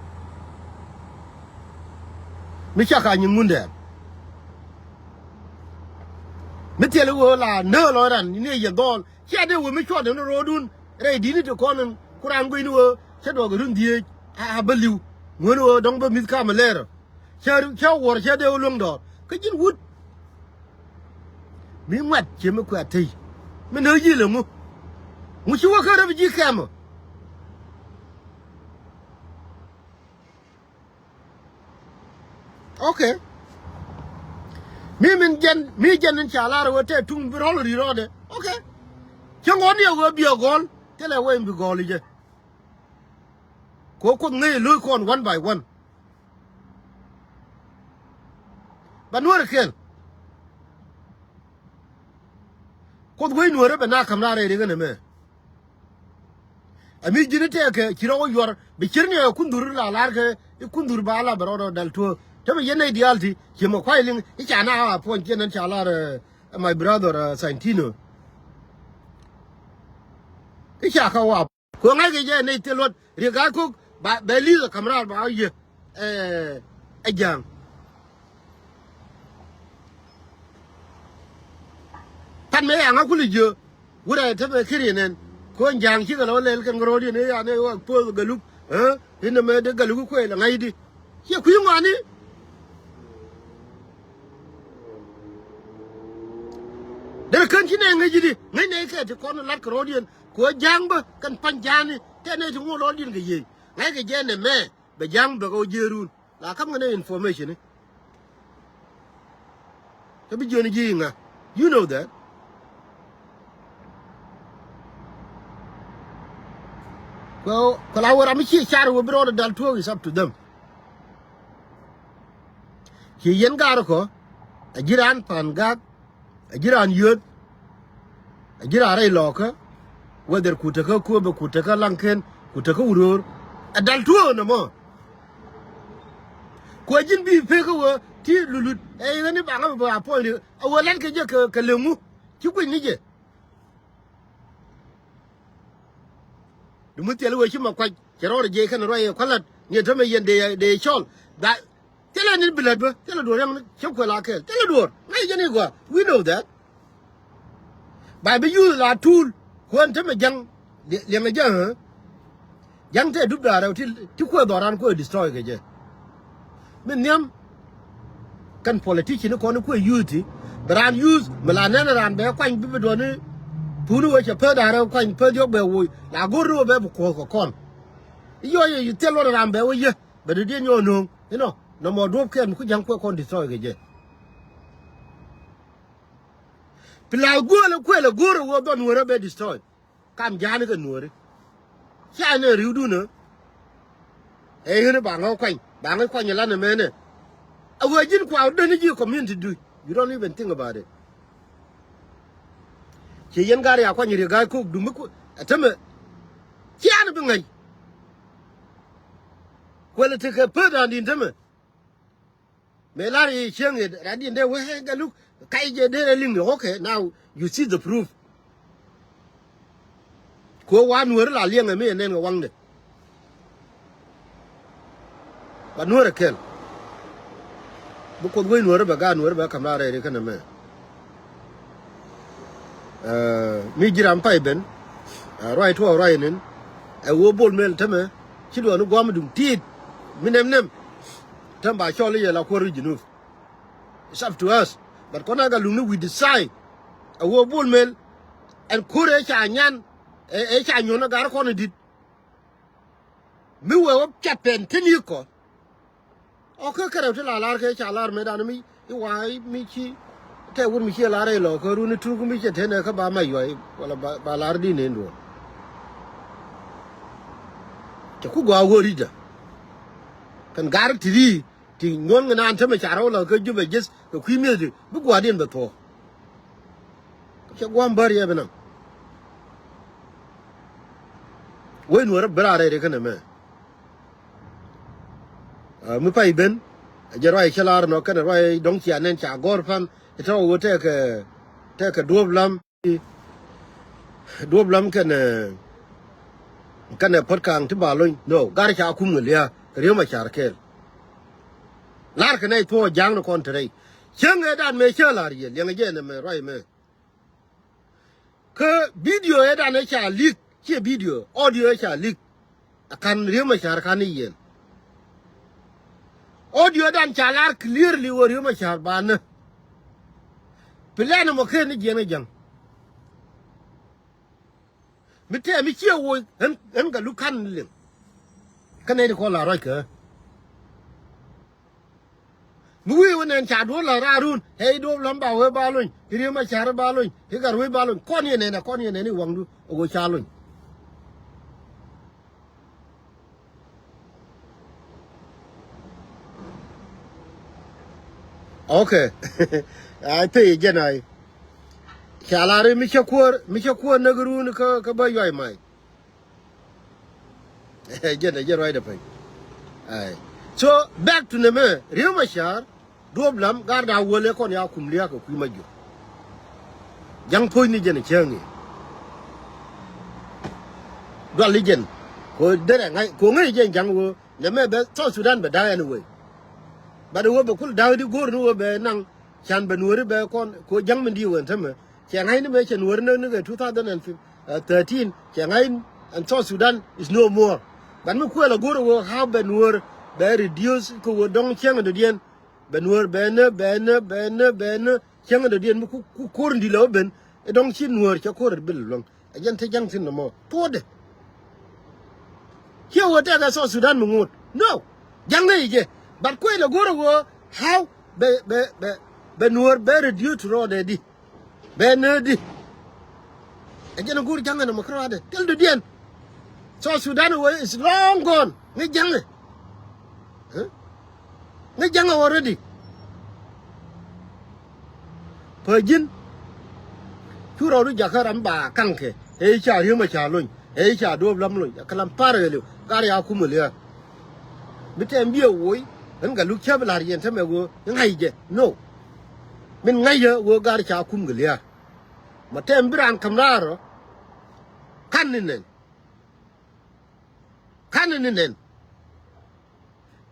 Mi cak a nyin ŋundɛɛn. Mi thil i̱ wee la nääk lɔ ran ni yɛ dhɔl. Cia dee wee mi cuɔt ni ro̱o̱dun rɛy di̱t ni ti kɔn in ku raan guic ni wee cä duɔk run dhieec a bä li̱w. Ŋuäni wee dɔ̱ŋ bä mi̱th ka̱m a lɛɛrä. Cä cä wuɔr cä dee wä luäŋ dɔɔr kä ji̱n wut. Mi ŋuat cie mi kuɛ tey mi nääk ji̱ lɛ ŋu. Ŋu ci wä kä rɛp ji̱ kɛmä. Okay. Mi min jɛn mi jɛn in ca lar wee tɛ tuŋ bi rɔl ri rɔɔdɛ. Okay. Cä ŋuɔ̱t ni a wee biɛ gɔl thilɛ wee in bi gɔl i̱ jɛ. Kɛ Kuoth ŋäc lo̱c kɔn one by one. Ba Nuɔ̱r kɛl. Kuoth wec Nuɔ̱r bɛ na ka̱m na rɛy ri ɣän ɛmɛ. Ɛ mi ji̱n tɛɛkɛ ci rɔw yuɔr bi cir ni ɛ kundhur la lar kɛ i̱ kundhur ba la bɛ rɔɔdɔ dal tuɔɔk. Te mi yɛn nɛy diaal ti ci mɛ kuay liŋ i̱ ca na a puɔ̱ny ciɛ nɛn ca lar, eh, my brother, eh, Santino. I̱ ca ka wa. Kɛ ŋa̱ckɛ jɛ nɛy thil luɔt Riek Gai Kok ba bɛ li̱th ɛ ka̱m raar ba wä yiëë, eh, ɛ ja̱a̱ŋ. Pan mëë yaŋ a kuli jiö wurɛ te bɛ kiri nɛn. Kɔn ja̱a̱ŋ cikɛ lɔ lɛl kɛn kɛ ro̱o̱diɛn ëë yan ëë wä puɔth Galuk. Ɛ inɛ mɛ dee Galuk kuël ɛ ŋa̱cdi. Ciɛ kui̱ ŋɔaani. Derɛ kän ci nɛ ŋäc ji̱di ŋäc nɛ ikɛ ti kɔn lat kɛ ro̱o̱diɛn. Kɛ ɣöö ja̱a̱ŋ bä kɛn pa̱ny ja̱a̱ni tɛn nɛ ti ŋuɔ̱t ro̱o̱diɛn kɛ yiëë. Ŋa̱ckɛ jɛ nɛmɛ bɛ ja̱a̱ŋ bäkɛ ɣöö jiëë run. La ka̱m kɛ nɛ information i̱. Kä bi jiöni ji̱ i̱ ŋa. You know that. Kɛ kɛ la wä ram mi ci car wä bi rɔɔdɛ dal tuɔɔk is up to them. Ci yɛn gaar kɔ a ji̱ raan pa̱a̱n gaak. A ji̱ raan yööth. A ji̱ raan rɛy lɔɔkä. Whether ku tekä kuäpɛ ku tekä laŋken ku tekä wuröör. A dal tuɔɔk nɔmɔ. Ku a ji̱n bi pek kä wee ti lulut ɛ i̱ ɣän i̱ baŋä bɛ a puɔ̱ny ri a wee la̱t kɛ jɛ kɛ, kɛ leŋu. Ci kui̱ny ni jɛ. Di mi thil wee ci ma kuac cɛ rɔɔdɛ jiɛc kɛn ruac ɛ kua̱l la̱t ni ɛ tämɛ yɛn dee, dee cɔl. Thilɛ ni bi lät bä thilɛ duɔ̱ɔ̱r yaŋ ni cä kuɛl a kɛɛl thilɛ duɔ̱ɔ̱r ŋa̱c jɛ ni gɔaa. We know that. Ba bi yuth la tuul kuɛn te mɛ ja̱ŋ. Liɛŋɛ jɛ ɣä. Ja̱ŋ te dup da̱a̱ rɛw ti kuɛ dhɔran kuɛ destroy kɛ jɛ. Mi nhiam kɛn politician kɔn kuɛ yuth ti bi raan yuth mi la nɛn raan bɛ kuany bi bi duɔni. Puni wecɛ peth da̱a̱ rɛw kuany peth yɔk bɛ woc la go̱r ni wä bɛ bi kuɔth kɛ kɔn. Iyɔ yɛ yi thil wä raan bɛ wä yɛ bɛ dee diɛn yɔ no̱o̱ŋ inɔ nɔmɔ duɔp kɛn mi ku ja̱ŋ kuɛ kɔn destroy kɛ jɛ. Pi la guɔl kuɛl a guɔr a wä dhɔn wä rɛ bɛ destroy. Kam ja̱a̱n kɛ nuɔ̱ɔ̱ri. Ca ni ri̱wdun ɛ ɣän ba ŋä kuany ba ŋä kuany lan ɛmɛnɛ. A wee ji̱n kua däni ji̱ community du. You don't even think about it. Ci yɛn gar ya kuany riek ga̱a̱c kok dumi ku ɛ tämɛ. Cian bi ŋäc. Kuɛl ti kɛ peth an din tämɛ. Mëë lar i̱ cieŋ i̱ radiɛn dee wee Galuk kac jɛ dee rɛ liŋ ni. Okay, now you see the proof. Kuɛ wa nuɔ̱ɔ̱ri la liɛŋɛ mi ɛ nɛn kɛ waŋdɛ. Ba nuɔ̱ɔ̱rɛ kɛl. Bi Kuoth wec nuɔ̱ɔ̱ri bɛ gaat nuɔ̱ɔ̱ri bɛ ka̱m la rɛy ri kɛnɛ mɛ. Ɛ, mi ji̱ ram pay ben. Ɛ, ruac tuɔɔk ruac nin. Ɛ wee Bol Mel tämɛ ci duɔ̱ɔ̱ni gua̱a̱m duŋ tiit mi nɛm nɛm. Täm ba cɔl i̱ yɛ la kuäär wi̱c Junub. It's up to us. But kɔn a Galuk ni we decide. A wee Bol Mel ɛn ko̱r ëë ca nyan ëë ca nyuɔ̱n a gar kɔn i̱ di̱t. Mi wee wä piat pɛn tin yik kɔn. Ɔ kä kärɛw ti la lar kɛ ca lar mëëdan mi i̱ wa mi ci tɛ wur mi ci lar i̱ lɔ kä runi turk mi cɛ tenɛ kä ba ma yuay wala ba lar di nen duɔn. Cɛ ku gɔaa wä ri̱cdä kɛn gar ti ri ti nyuɔn ŋɛ naan tämɛ ca rɛw la kä Jubɛ jeth kɛ kui̱ mi̱eth di bi gua̱a̱diɛn bɛ thuɔ̱k. Cɛ gua̱a̱m bär yɛ bi naŋ. Wec nuɔ̱ɔ̱rä bi raar rɛy ri känɛ mɛ. Mi pay ben a jɛ ruac cä lar nɔ kɛnɛ ruac dɔ̱ŋ cia nɛn ca gɔ̱r pan. Tɔ̱ wä tɛkɛ tɛkɛ duɔ̱p lam. Duɔ̱p lam kɛnɛ kɛnɛ Puɔ̱t Ka̱a̱ŋ ti ba lony no gar ca kum kɛ lia̱a̱ kɛ Riek Macar kɛɛl. Lar kɛ nɛy thuɔ̱ɔ̱ ja̱a̱ŋ ni kɔn te rɛy cäŋ ëë dan mëë cä lar yɛ liɛŋɛ jɛ nɛ mɛ ruac mɛ. Kä video ëë dan ëë ca leak ciɛ video audio ëë ca leak. A ka̱n Riek Macar ka̱n i̱ yɛn. Audio dan ca lar clearly wä Riek Macar ba nä. Plan mɔ ken ni jiɛn kɛ ja̱ŋ. Mi tɛɛ mi ciɛ woc ɣän ɣän Galuk ka̱n liŋ. Kä nɛy ti kɔn la ruac kä. Mi wi̱i̱ wä nɛn ca duɔ̱ɔ̱r la raarun ɛ i̱ duɔ̱ɔ̱r lam ba wee ba lony i̱ Riek Macar ba lony i̱ gat wee ba lony kɔn yɛ nɛn ɛ kɔn yɛ nɛn i̱ waŋdu ɛ wee ca lony. Okay. Ai pey jɛn ai. Ca lar i̱ mi cä kuäär mi cä kuäär näk run kä kä bä yuay may. Jɛn ɛ jɛn ruacdɛ pɛny. Ai. So back to nɛmɛ Riek Macar duɔ̱ɔ̱p lam gar da̱a̱ wäl ɛ kɔn ya kum lia̱a̱ kɛ kui̱ ma jur. Ja̱ŋ puɔ̱nyni jɛn ɛ cäŋ i̱ dual i̱ jɛn. Ko derɛ ŋa̱c ko ŋäc jɛn ja̱ŋ wä nɛmɛ bɛ South Sudan bɛ da̱a̱ anyway. Bat wä bɛ kul da̱a̱ di go̱o̱r ni wä bɛ naŋ can bɛ nuɔ̱ɔ̱ri bɛ kɔn ko ja̱ŋ min di wä ɛn tämɛ. Cɛ ŋa̱cni mëë cɛ nuɔ̱ɔ̱ri näk ni kɛ two thousand and thirteen cɛ ŋa̱c ɛn South Sudan is no more. But mi kuɛl a go̱r a wä how bɛ nuɔ̱ɔ̱r bɛ reduce kɛ wä dɔ̱ŋ cäŋ dɔ̱diɛn. Bɛ nuɔ̱ɔ̱r bɛ nä bɛ nä bɛ nä bɛ nä cäŋ dɔ̱diɛn mi ku ku ko̱r in di̱t la wä ben. Ɛ dɔ̱ŋ ci nuɔ̱ɔ̱r cɛ ko̱r in bil luäŋ. A jɛn te ja̱ŋ thi̱n nɔmɔ tuɔɔdɛ. Ciɛ wä tɛkɛ South Sudan mi ŋot no. Ja̱ŋ nɛ i̱ jɛ but kuɛl a go̱r a wä how bɛ bɛ bɛ bɛ nuɔ̱ɔ̱r bɛ reduce to rɔɔdɛ di. Bɛ näätdi. Ɛ jɛn a go̱o̱r ja̱ŋ ɛn ɛmɔ kärɔadɛ thil dɔ̱diɛn. South Sudan wee is long gone ŋäc ja̱ŋɛ. Ŋäc ja̱ŋɛ already. Pä ji̱n cu rɔɔdu jakä ram ba kaŋkɛ ëë ca Riek Macar lony ëë ca duɔ̱ɔ̱p lam lony a kɛ lam parɛ liw gar ya kumä lia̱a̱. Mi tɛm biɛ woc ɣän Galuk cäp la̱r yɛn tämɛ ɣöö ŋa̱c jɛ no. Min ŋäcä ɣöö gar ca kum kɛ lia̱a̱. Ma tɛm bi raan käm raar ɔ. Ka̱n ni nɛn. Ka̱n ni nɛn.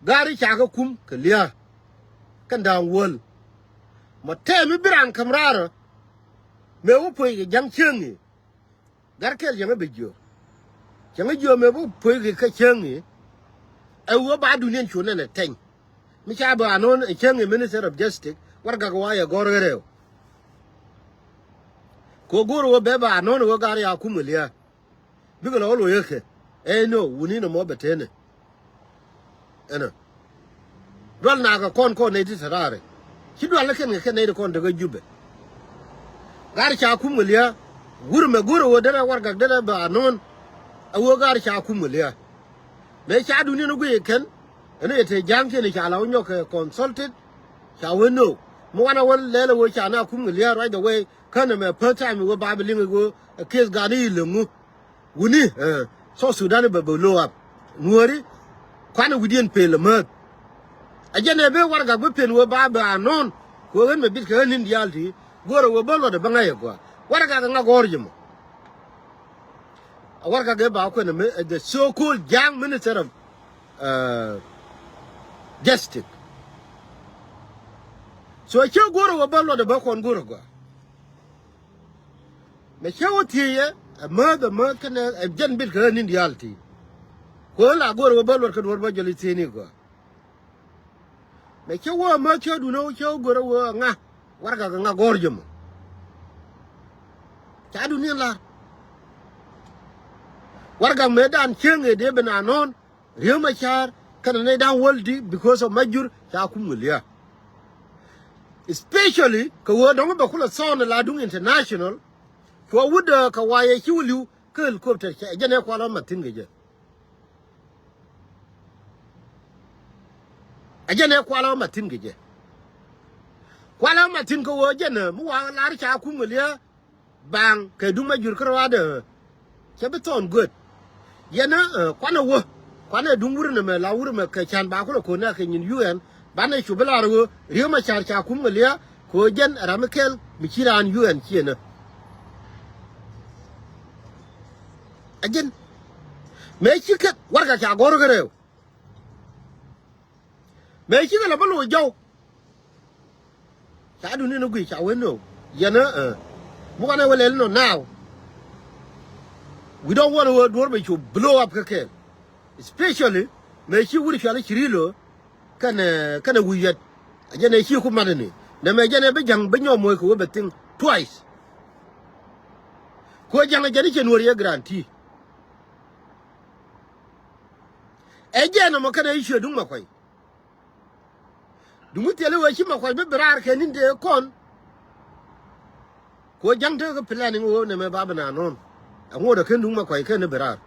Gar i̱ ca kɛ kum kɛ lia̱a̱. Kɛn da̱a̱ŋ wäl. Ma tɛm i̱ bi raan käm raar ɔ. mëë wä puɔ̱i kɛ ja̱ŋ cieŋ i̱. Gat kɛl cäŋ ɛ bi jiök. Cäŋ ɛ jiök mëë bi puɔ̱i kɛ cieŋ i̱. Ɛ wä ba duniɛn cu nɛn ɛ tɛny. Mi ca bɛ anɔ̱n ɛ cäŋ i̱ Minister of Justice, warɛgak wa yɛ gɔ̱r ɣä rɛw. Kɛ go̱o̱r wä bɛ bɛ anɔ̱n wä gar ya kum kɛ lia̱a̱. Bikɛ lɛ wä lo̱c ɛ kɛ. Ɛ nɔ, wuni nɔmɔ bɛ tënɛ. Ɛnɔ. Dual nakä kɔn kɔn nɛy ti te raarɛ. Ci dual ni kɛn kɛ kɛn nɛy ti kɔn tekɛ Jubɛ. Gar ca kum kɛ lia̱a̱. Wur mɛ go̱o̱r ɛ wä derɛ warɛgak derɛ bɛ anɔ̱n. Ɛ wä gar ca kum kɛ lia̱a̱. Mëë ca duni ni guiy kɛn. Ɛn ɛ te ja̱a̱ŋ kiɛn ca la wä nyɔk kɛ consulted. Ca wä no. Mi wanɛ wä lɛl ɛ wä ca na kum kɛ lia̱a̱ right away. Känɛ mɛ first time wä ba bi liŋ wä ɛ case gani i̱ läŋu. Wuni, eh, South Sudan bɛ bɛ low up. Nuɔ̱ɔ̱ri, kuanɛ wi̱diɛn pel amäth. A jɛn ɛ ben warɛgak bi pen wee ba bɛ anɔ̱ɔ̱n. Kɛ ɣän mɛ bit kɛ ɣän ni̱n diaal ti. Go̱o̱rɛ wee bä luɔt ɛ bä ŋa̱c ɛ gɔaa. Warɛgak ɛ ŋa gɔ̱r jɛ mɔ. A warɛgak ɛ ba kuɛn ɛ mi, eh, the so-called ja̱a̱ŋ minister of, eh, justice. So cä go̱o̱rɛ wee bä luɔt ɛ bä kɔn go̱o̱rɛ gɔaa. Mɛ cä wä thiec yɛ, ɛ määth, ɛ määth kɛnɛ, ɛ jɛn bit kɛ ɣän ni̱n diaal ti. Kuäär la go̱o̱r wä bä luɔt kɛ duɔ̱ɔ̱r bä jɔl i̱ thiecni gɔaa. Mɛ cä wä ɛ määth cä duundɛ wä cä wä go̱o̱r wä ɛ ŋa, warɛgak ɛ ŋa gɔ̱r jɛ mɔ. Ca duundɛ lar. Warɛgak mëëdan cieŋ ëë dee ben anɔ̱ɔ̱n, Riek Machar kɛnɛ nɛy da̱ŋ wäl di because of Majur ca kum kɛ lia̱a̱. Especially kɛ ɣöö dɔ̱ŋ bɛ kulɛ thɔɔn la duŋ international. Cuɔ wut, eh, kɛ wayɛ ci wä li̱w kä helicopter cɛ jɛn ɛ kualä ma thi̱n kɛ jɛ. Ɛ jɛn ɛ kualä ma thi̱n kɛ jɛ. Kualä ma thi̱n kɛ ɣöö jɛn, eh, mi wa lar ca kum kɛ lia̱a̱. Baaŋ kɛ duŋ Majur kärɔaadɛ cɛ bi thɔɔn göt. Yɛn ɛ, eh, kuanɛ wä, kuanɛ duŋ wur nɛmɛ la wur mɛ kɛ can ba kulɛ ko̱n nɛ kɛ nyin U N. Banɛ cu bi lar ɣöö Riek Machar ca kum kɛ lia̱a̱ kɛ ɣöö jɛn ɛ ram mi kɛl mi ci raan U N ciënä. Ɛ jɛn mëë cikɛ warɛgak ca gɔ̱r kɛ rɛw. Mëë cikɛ la bä lo̱c jɔw. Ca duni ni guic ca wen no. Yɛn ɛ, eh. Mi wanɛ wä lɛl nɔ now. We don't want wä duɔ̱r bɛ cu blow up kɛ kɛɛl. Especially mëë ci wur cuali ci ri lo̱. Kɛnɛ, kɛnɛ wi̱i̱ yɛt. A jɛn ɛ ci ku mat ni. Nɛ mɛ jɛn ɛ bi ja̱ŋ bi nyɔm moc kɛ wä bɛ think twice. Ku ja̱ŋ ɛ jɛn i̱ cɛ nuɔ̱r yɛ guarantee. Ɛ jɛn ɛmɔ kɛnɛ i̱ cuɛ duŋ ma kuay. Duŋ mi thil i̱ wee ci ma kuac bi bi raar kɛ ni̱n tëë kɔn. Ku wä ja̱ŋ tekɛ planning wee nɛmɛ ba bi na nɔ̱ɔ̱n. Ɛŋu wä dee ken duŋ ma kuac ken i̱ bi raar.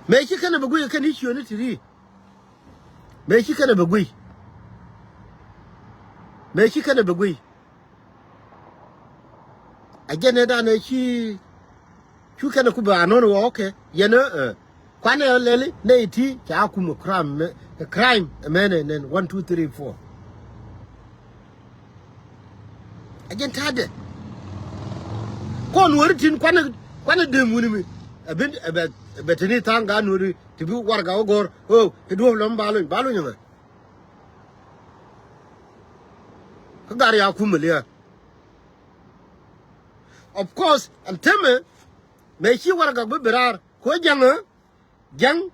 Mëë ci kɛn ɛ bi guiy kɛn i̱ ciöni ti ri. Mëë ci kɛn ɛ bi guiy. Mëë ci kɛn ɛ bi guiy. A jɛn ɛ danɛ ci cu kɛn ɛ ku bɛ anɔ̱n wä, okay. Yɛn ɛ, eh, kuanɛ ɛ lɛli nɛ iti ca kum ɛ crime, ɛ crime ɛ mɛnɛ nɛn one, two, three, four. A jɛn ta̱a̱dɛ. Kɔn weri tin kuanɛ, kuanɛ dem wuni mi. Ɛ ben, ɛ bɛ, ɛ bɛ tini tha̱a̱ŋ gaat weri ti bi warɛgak wä gɔ̱r. Oh, ti duɔ̱p lɔm ba lony, ba lony ɛ mɛ. Kä gar ya kum ɛ lia̱a̱. Of course, ɛn temɛ, mëë ci warɛgak bi bi raar, ku ja̱ŋ ɛ, ja̱ŋ,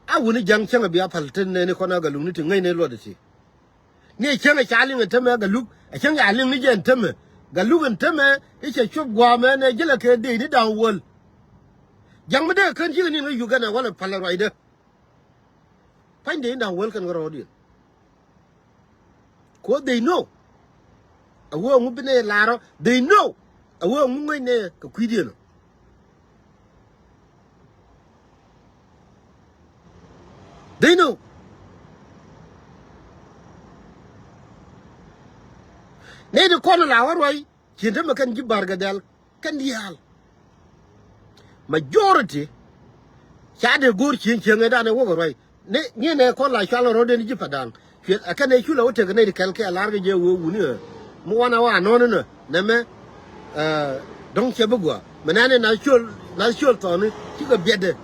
a wuni ja̱ŋ cäŋ ɛ bia päl tin nɛni kɔn a Galuk ni ti ŋäcnɛ luɔt ɛ ti. Ni cäŋ ɛ ca liŋ ɛn temɛ Galuk, ɛ cäŋ ca liŋ ni jɛ ɛn temɛ. Galuk ɛn temɛ, i̱ cɛ cuɔp gua̱a̱mɛ nɛ jälɛ kɛ dee ni da̱ŋ wäl. Ja̱ŋ mi dee kän cikɛ ni̱n kä Uganda walɛ päl ɛ ruacdä. Pa̱ny dee in da̱ŋ wäl kɛn kɛ rɔɔdiɛn. Ko they know. A wee ŋu bi nɛ la̱rä. They know. A wee ŋu ŋäc nɛ kɛ kui̱diɛn ɔ. They know. Nɛ di kɔn la wä ruac. Cien te mɛ kɛn ji̱ Bar Gɛ Dhɛl. Kɛn diaal. Majority. Ca dee go̱o̱r cieŋ cieŋ ɛ danɛ wä kɛ ruac. Ni, ni nɛ kɔn la cual rɔ̱dɛn ji̱ Padaŋ. Cuɛ, ɛ kɛn ɛ cu la wä tek nɛy ti kɛl kɛ a lar kɛ jɛ wee wuni ɛ. Mi wanɛ wa nɔ̱ɔ̱n inɔ, nɛmɛ, eh, dɔ̱ŋ cɛ bi gɔaa. Mɛ nɛn ɛ nath ciöl, nath ciöl thɔni, cikɛ biɛtdɛ.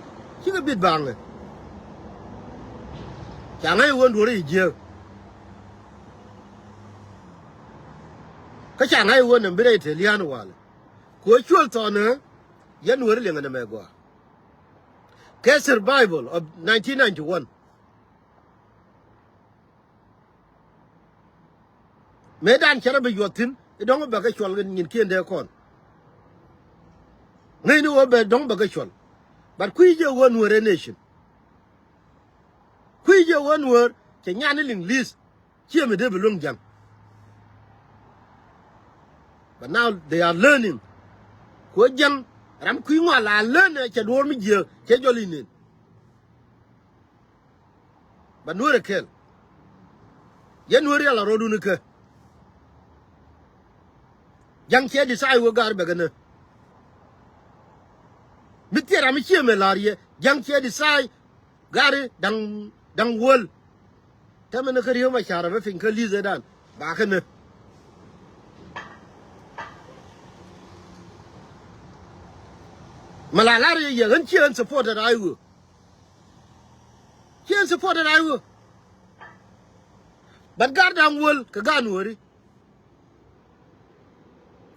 Cikɛ biɛt baŋɛ. Ca ŋa̱c ɛ wen duɔ̱ɔ̱r i̱ jiääk. Kä ca ŋa̱c ɣöö nɛ bi rɛy te lia̱a̱n walɛ. Ku ɣöö cuɔl thɔɔnɛ yɛn Nuäri liɛŋɛ nɛmɛ gɔaa. Kɛ survival of nineteen ninety-one. Mëëdan cɛ rɔ bi yuɔth thi̱n i̱ dɔ̱ŋ bɛ kɛ cuɔl nyinkiɛn dee kɔn. Ŋäcni ɣöö bɛ dɔ̱ŋ bɛ kɛ cuɔl. But kui̱ jɛ ɣöö Nuäri nation. Kui̱ jɛ ɣöö Nuäär cɛ nyan ni liŋ li̱th. Ciɛ mi dee bi luäŋ ja̱ŋ. But now they are learning. Kuɛ ja̱ŋ ram kui̱ ŋɔa la learn cɛ duɔ̱ɔ̱r mi jiääk cɛ jɔl i̱ nen. But Nuäär ɛ kɛl. Yɛn Nuäär rial a rɔɔdun ikä. Ja̱ŋ cɛ decide wä gaar bɛ kɛ nä. Mi thier ram mi ciɛ mɛ la̱r yɛ ja̱ŋ cɛ decide. Gari da̱ŋ da̱ŋ wäl. Tɛmɛ ni kä Riek Machar bä piny kä li̱th ëëdan ba kä nä. Mɛ la la̱r yɛ yɛ ɣän ciɛ ɣän supported a iwö. Ciɛ ɣän supported a iwö. But gar da̱ŋ wäl kɛ gan wäri.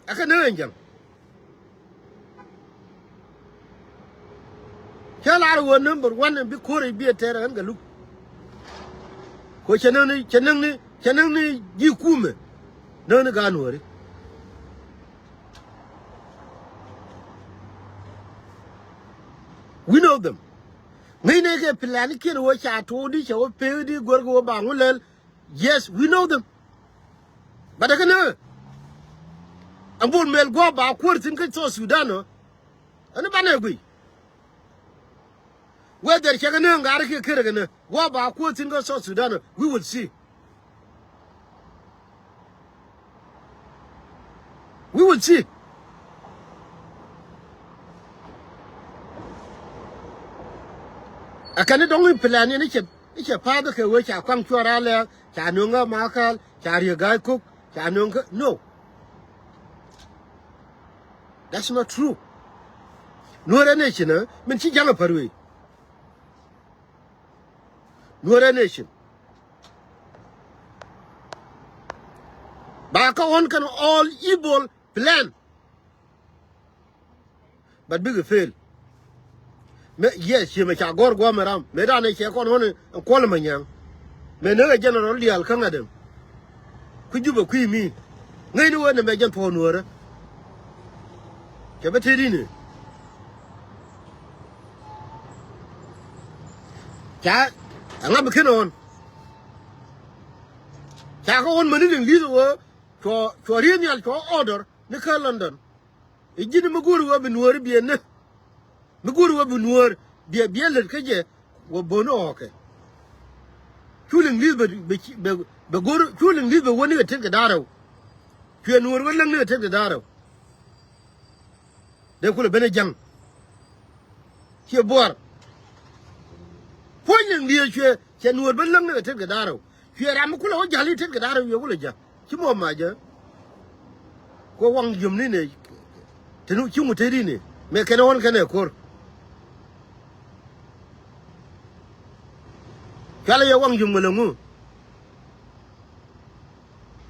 Ɛ kɛ ni ɣän jäŋ. Cä lar ɣöö number one in bi ko̱r i̱ bi ɛ tɛr ɣän kɛ luk. Ko cɛ näŋni cɛ näŋni cɛ näŋni ji̱ kumɛ. Näŋni gaan wäri. We know them. Ŋäcnɛ kɛ plan kiɛn ɣöö ca to̱o̱di cɛ wä pekdi guäär kɛ wä ba ŋu lɛl. Yes, we know them. But ɛ kɛ ni ɣä. Ɛn Bol Mel gua̱a̱p ba kuäär thi̱n kä South Sudan ɔ. Ɛn banɛ guiy. Whether cɛ kɛ ni ɣä ŋa̱r kiɛ ker ɛ kɛ ni gua̱a̱p ba kuäär thi̱n kä South Sudan ɔ. We will see. We will see. Ɛ kɛn ni dɔ̱ŋ in plan in i̱ cɛ i̱ cɛ pa̱a̱th kɛ wee ca kuaŋ cuɔr a lɛɛk ca nöŋ kä Makal ca Riek Gai Kok ca nöŋ kä no. That's not true. Nuɔrɛ nation ɛ min ci ja̱ŋ ɛ pär wee. Nuɔrɛ nation. Ba kä ɣɔn kɛn all evil plan. But bikɛ fail. Mɛ yes ciɛ mɛ ca gɔr guam ram mɛ dan ɛ cɛ kɔn ɣɔn ɛ kuɔl mɛ nyɛŋ. Mɛ ni ɛ general diaal kä ŋa̱t ɛm. Ku Jubɛ kui̱ mi ŋäcni wen ɛmɛ jɛn puɔ̱n wärä. Cɛ bä tëëdini. Ca ɛŋa bi ken ɣɔn. Ca kä ɣɔn mäni liŋ li̱th ɛ wee. Cuɔ cuɔ rieth nhial cuɔ order ni kä London. I̱ ji̱n mi go̱o̱ri wä bi nuɔɔri biɛ ni. Mi go̱o̱ri wä bi nuɔɔr biɛ biɛ lät kä jɛ wä bo̱n ɣɔɔkɛ. Cu liŋ li̱th bɛ bɛ bɛ go̱o̱r cu liŋ li̱th bɛ wä ni kɛ tet kɛ da̱rɛw. Cuɛ nuɔɔr wä läŋ ni kɛ tet kɛ da̱rɛw. Dee kulɛ ben ɛ ja̱ŋ. Ciɛ buar. Puɔ̱ny liŋ li̱th cuɛ cɛ nuɔɔr ben läŋ ni kɛ tet kɛ da̱rɛw. Cuɛ ram mi kulɛ wä ja̱l i̱ tet kɛ da̱rɛw cuɛ kulɛ ja̱. Ci mɔ mac jɛ. Kuɛ waŋ jiöm ni nɛ. Te nu ci ŋut te ri ni mɛ kɛn ɣɔn kɛn ɛ ko̱r. Cualɛ yɛ waŋ jiöm ŋäl ɛŋu.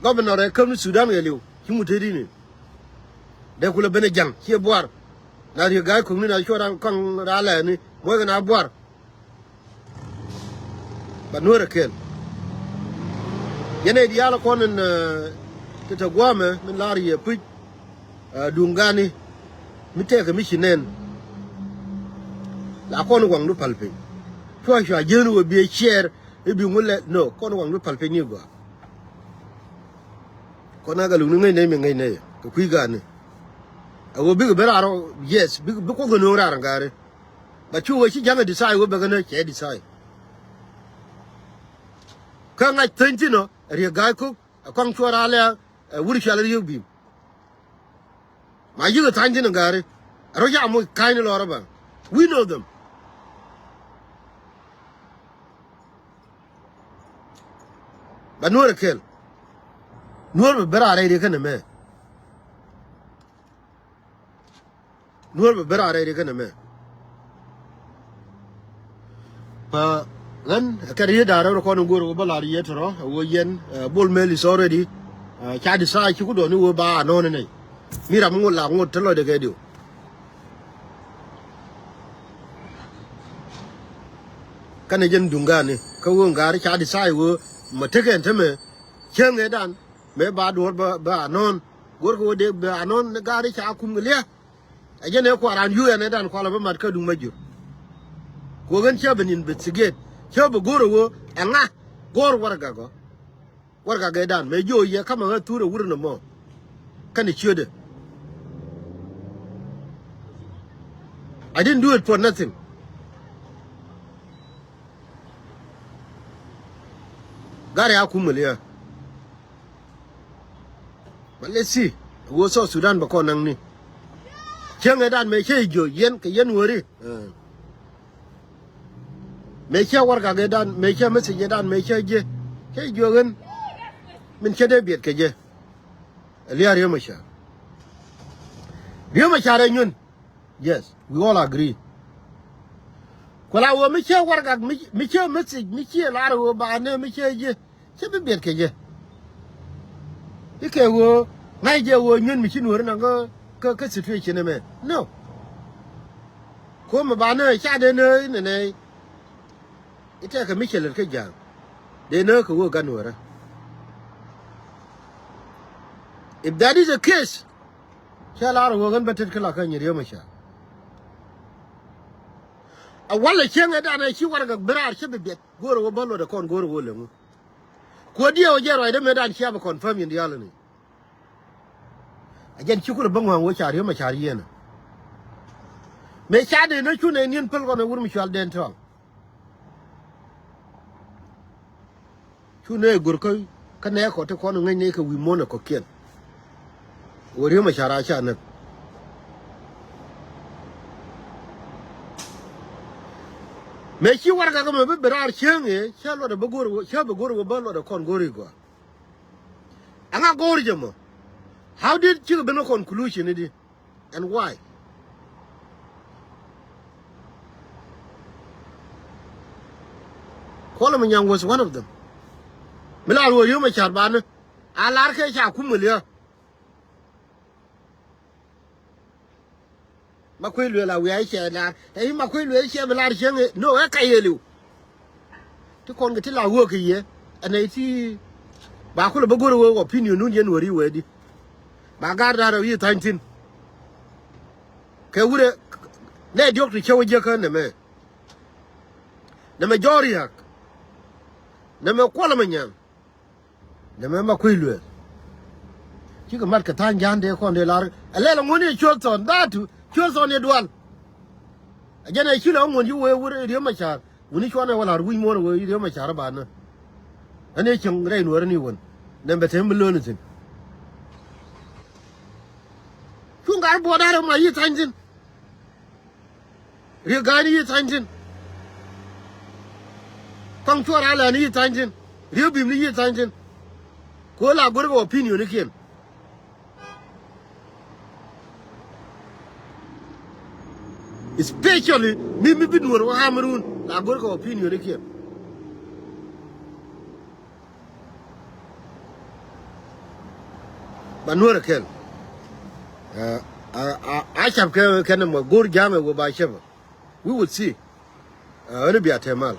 Gɔbinɔr ɛ käm ni Sudan kɛ liw ci ŋut te ri ni. Dee kulɛ ben ɛ ja̱ŋ ciɛ buar. Na Riek Gai Kok ni na cuɔt ran kɔŋ ran lɛ ni muɔckɛ na buar. Ba nuɔ̱ɔ̱rɛ kɛl. Yɛn ɛ diaal kɔn in, eh, ti te gua̱a̱mɛ min la̱r yɛ puc, eh, duŋ gani mi tɛkɛ mi ci nɛn. La kɔn waŋdu pal piny. Cua cua jiäni wä bi ɛ ciɛɛr i̱ bi ŋu lɛ no kɔn waŋdu pal piny ni gɔaa. Kɔn a galuk ni ŋäcnɛ mi ŋäcnɛ yɛ kɛ kui̱ gani. A wä bikɛ ben raar yes bikɛ bi kuɔth kɛ no̱o̱ŋ raar in gari. Ba cu wee ci ja̱ŋ ɛ decide wee bɛ kɛ nä cɛ decide. Kä ŋa̱c thäny thi̱n ɔ ɛ Riek Gai Kok ɛ kɔaŋ cuɔr alɛ ɛ wur cual Riek Bim. Ma yi̱k ɛ tha̱ny thi̱n ɛ ga̱ri ɛ rɔ ca moc ka̱ny ni lɔr ɛ ba. We know them. Ba nuɔ̱ɔ̱r ɛ kɛl. Nuɔ̱ɔ̱r bɛ ben raar rɛy Riek kɛn ɛmɛ. Nuɔ̱ɔ̱r bɛ ben raar rɛy Riek kɛn ɛmɛ. Pa ɣän ɛ kɛn riet da̱a̱r rɛw rɛ kɔn in go̱o̱r ɛ wä bä la̱r yɛ tɔ̱rɔ ɛ wä yɛn, eh, Bol Mel is already. Ca di saa ci ku dɔɔni wee ba anɔɔni nɛy. Mi ram ŋot la ŋot te lɔcdɛ kɛ diw. Kɛnɛ jɛn duŋ gaani kä wee ŋaari ca di saa wee mɛ tekɛn te mɛ cieŋ ɛ dan mɛ ba duɔr bɛ anɔɔn. Go̱r kɛ wee dee bɛ anɔɔn ni gaari ca kum kɛ liɛ. Ɛ jɛn ɛ kuaran yu ɛn ɛ dan kualɛ bä mat kä duŋ mɛ jur. Kuɔ ɣän cä ben investigate cä bɛ go̱r ɛ wee ɛŋa go̱r warɛgak ɔ. Warɛgak ɛ dan mɛ jiɔ yɛ kamɛ ɣä thur ɛ wur nɔmɔ. Kɛnɛ ciötdɛ. I didn't do it for nothing. Gari a kum liɛ. But let's see. Wee South Sudan bɛ kɔn naŋni. Cieŋ ɛ dan mɛ cä jiɔ yɛn kɛ yɛn weri. Mɛ cä warɛgak ɛ dan mɛ cä message ɛ dan mɛ cä jiɛ. Cä jiɔ ɣän. Min cä dee biɛt kɛ jɛ. Ɛ lia̱a̱ Riek Machar. Riek Machar ɛ nyun. Yes, we all agree. Kuɛ la wee mi cä warɛgak mi cä message mi cä lar wee ba nɛ mi cä jiɛ. Cä bi biɛt kɛ jɛ. Ikɛ wee ŋa̱c jɛ wee nyun mi ci nuɔri naŋ kä kä situation ɛmɛ. No. Kuɔ mi ba nɛ ca dee nɛ inɛ nɛ. Itɛkɛ mi cɛ lät kä ja̱a̱ŋ. Dee nä kɛ wee gan wärä. If that is the case, cɛ lar wee ɣän bä tet kä la kä nyi Riek Machar. A walɛ cieŋ ɛ dan ɛ ci warɛgak bi raar cä bi biɛt go̱o̱rɛ wee bä luɔtdɛ kɔn go̱o̱rɛ wee leŋu. Kuɔ diɛw jɛ ruacdä mëë dan cia bi confirm in diaal ni. A jɛn ci kulɛ bä ŋua̱a̱ŋ wee ca Riek Machar yieenä. Mëë ca dee nä cu nɛ ni̱en päl kɔn ɛ wur mi cual Dɛn Tɔl. Cu nɛ go̱r kä kä nɛ kɔ ti kɔn ŋäc nɛ kɛ wi̱i̱ muɔ̱n ɛ kɔ̱kiɛn. Wä Riek Machar a ca näk. Mëë ci warɛgak mɛ bi bi raar cieŋ i̱ cä luɔtdɛ bä go̱r wä cä bä go̱r wä bä luɔtdɛ kɔn go̱r i̱ gɔaa. Ɛŋa go̱r jɛ mɔ? How did cikɛ ben kä conclusion i̱di? And why? Kuɔlɛ mi nyaŋ was one of them. Mi la ruɔ̱ɔ̱r yio̱m a ca̱r banä a lar kɛ ca kum mi liä. Ma kui̱ lueel a wiaa i̱ cɛ lar ɛ i̱ ma kui̱ lueel i̱ cɛ bi lar cieŋ i̱ no ɛ kɛc i̱ li̱w. Ti kɔn kɛ ti la wee kɛ yɛ ɛn ɛ ti ba kulɛ bä go̱r wee opinion nun yɛn weri wee di. Ba gar dar ɛ yi tha̱ny thi̱n. Kɛ wurɛ nɛ diɔ̱k ti cä wä jiäkä nɛmɛ. Nɛmɛ jɔ̱ɔ̱r ria̱k. Nɛmɛ kuɔlɛ mɛ nyaŋ. Nɛmɛ ma kui̱ lueel. Cikɛ mat kɛ tha̱a̱ŋ ja̱a̱n dee kɔn dee lar ɛ lɛl ɛ ŋuɔ̱n i̱ cuɔl thɔn dhaatu cuɔl thɔn i̱ dual. Ɛ jɛn ɛ ci lɛ ŋuɔ̱n ci wee wur i̱ Riek Machar wuni cuɔn ɛ wä lar wi̱c muɔ̱ɔ̱n ɛ wee i̱ Riek Machar ɛ banä. Ɣän i̱ cieŋ rɛy nuɔ̱ɔ̱r ɛ ni wän nɛmɛ te mi lööni thi̱n. Cuŋ gar buɔɔt da̱r ɛ ma yi tha̱ny thi̱n. Riek Ga̱a̱c ni yi tha̱ny thi̱n. Kɔaŋ cuɔr a lɛ̈ɛ̈n ni yi tha̱ny thi̱n. Riek Bim ni yi tha̱ny thi̱n. Kɛ ɣöö la go̱rkɛ opinionikiɛn. Especially mi mi bi nuɔ̱ɔ̱r wä Kamerun la go̱rkɛ opinionikiɛn. Ba nuɔ̱ɔ̱r ɛ kɛl. Ɛ, a, a, a cap kɛ kɛn ɛmɔ go̱o̱r ja̱a̱ŋ ɛ wee ba cäpä. We will see. Ɛ, ɣän i̱ bia tɛmal.